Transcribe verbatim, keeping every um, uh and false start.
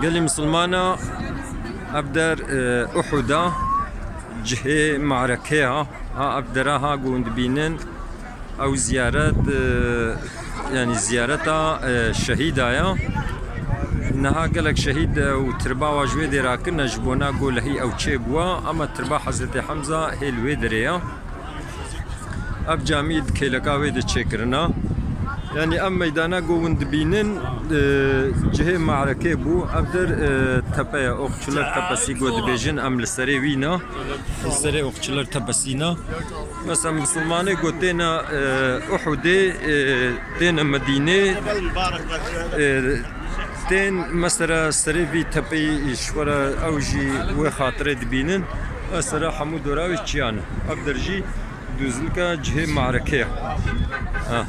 Gelî misilmana, ev der, e, Uhud a, cihê marekê ya. Ha, ev dera ha ku hûn dibînin, ew ziyaret, e, yanî ziyareta, e, şehîda ya. Niha gelek şehîd, e, û tirba wa ji wê dêra kirine ji bona ku lehî ew çêbûwa, ama tirba Hezretê Hemza hê li wê derê ya. Ev camî di kêleka wê de çêkirina. Yanî ev meydana ku hûn dibînin, e, cihê marekê bû. Ev der, e, tepe ye, Okçular Tepesi ku dibêjin, em li serê wî ne. Li serê Okçular Tepesî ne. Mesela misilmanê ku têne, e, Uhudê, e, têne Medînê, e, tên mesela serê vî tepeyî ji xwe re ew jî wê xatirê dibînin. Mesela hemû dora wê çiyan. Ev der jî dûzlika cihê marekê ye. Ha.